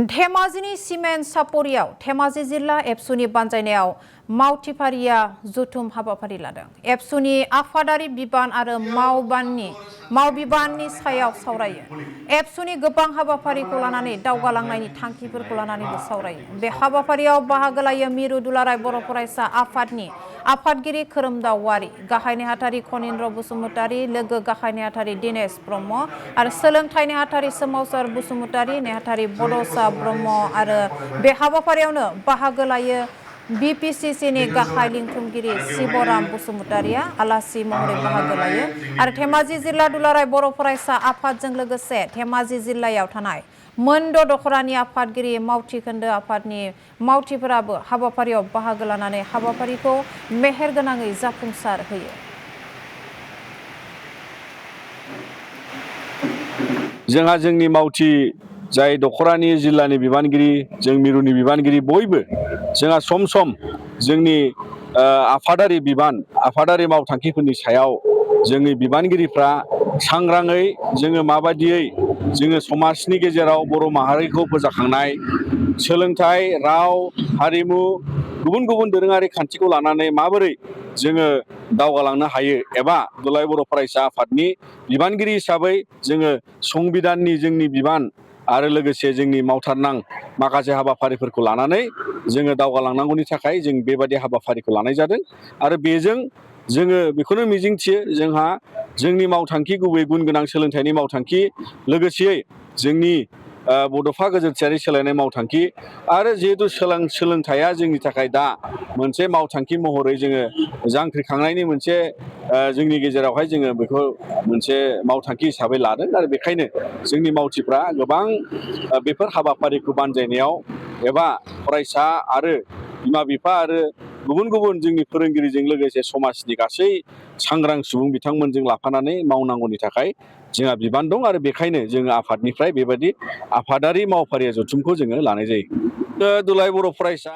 धेमाजिनि cement सापरियाव Dhemaji जिल्ला एबसुनि बानजायनायाव मावथिफारिया जथुम हाबाफारि लादों। एबसुनि आफादारि बिबान आरो मावबिबाननि सायाव सावरायो। एबसुनि गोबां हाबाफारिखौ लानानै दावगालांनायनि थांखिफोरखौ लानानैबो सावरायो। बे हाबाफारियाव बाहागो लायो मिरु दुलाराय बर' फरायसा आफादनि आफादगिरि खोरोमदाव वारि, गाहाय नेहाथारि खनिन्द्र बसुमतारी, लोगो गाहाय नेहाथारि दिनेश ब्रह्म आरो सोलोंथाइ नेहाथारि सोमावसार बसुमतारी, नेहाथारि बड'सा ब्रह्म आरो बे हाबाफारियावनो बाहागो लायो BPCCनि गाहाय लिंथुमगिरि शिवराम बसुमतारीया आलासि महरै बाहागो लायो आरो धेमाजि जिल्ला दुलाराय बर' फरायसा आफादजों लोगोसे धेमाजि जिल्लायाव थानाय मोनद' दखरानि आफादगिरि मावथिखोन्दो आफादनि मावथिफोराबो हाबाफारियाव बाहागो लानानै हाबाफारिखौ मेहेरगोनाङै जाफुंसार होयो। जोंहा जोंनि मावथि जाय दखरानि जिल्लानि बिबानगिरि जों मिरुनि बिबानगिरि बयबो जोंहा सम सम जोंनि आफादारि बिबान आफादारि मावथांखिफोरनि सायाव जोंनि बिबानगिरिफ्रा सांग्राङै जोङो माबायदियै जोङो समाजनि गेजेराव बर' माहारिखौ फोजाखांनाय सोलोंथाइ राव हारिमु गुबुन गुबुन दोरोङारि खान्थिखौ लानानै माबोरै जोङो दावगालांनो हायो एबा दुलाराय बर' फरायसा आफादनि बिबानगिरि हिसाबै जोङो संबिधाननि जोंनि बिबान आरो लोगोसे जोंनि मावथारनां माखासे हाबाफारिफोरखौ लानानै जोङो दावगालांनांगौनि थाखाय जों बेबादि हाबाफारिखौ लानाय जादों आरो बेजों जोङो बेखौनो मिजिंथियो जोंहा जोंनि मावथांखि गुबै गुन गोनां सोलोंथाइनि मावथांखि लोगोसेयै जोंनि बड'फा गोजोनथियारि सोलायनाय मावथांखि आरो जिहेतु सोलोंथाइया जोंनि थाखाय दा मोनसे मावथांखि महरै जोङो जांख्रिखांनायनि मोनसे जोंनि गेजेरावहाय जोङो बेखौ मोनसे मावथांखि हिसाबै लादों आरो बेखायनो जोंनि मावथिफ्रा गोबां बेफोर हाबाफारिखौ बानजायनायाव एबा फरायसा आरो बिमा बिफा आरो गुबुन गुबुन जोंनि फोरोंगिरिजों लोगोसे समाजनि गासै सांग्रां सुबुं बिथांमोनजों लाफानानै मावनांगौनि थाखाय जोंहा बिबान दं आरो बेखायनो जोङो आफादनिफ्राय बेबायदि आफादारि मावफारिया जथुमखौ जोङो लानाय जायो। दुलाराय बर' फरायसा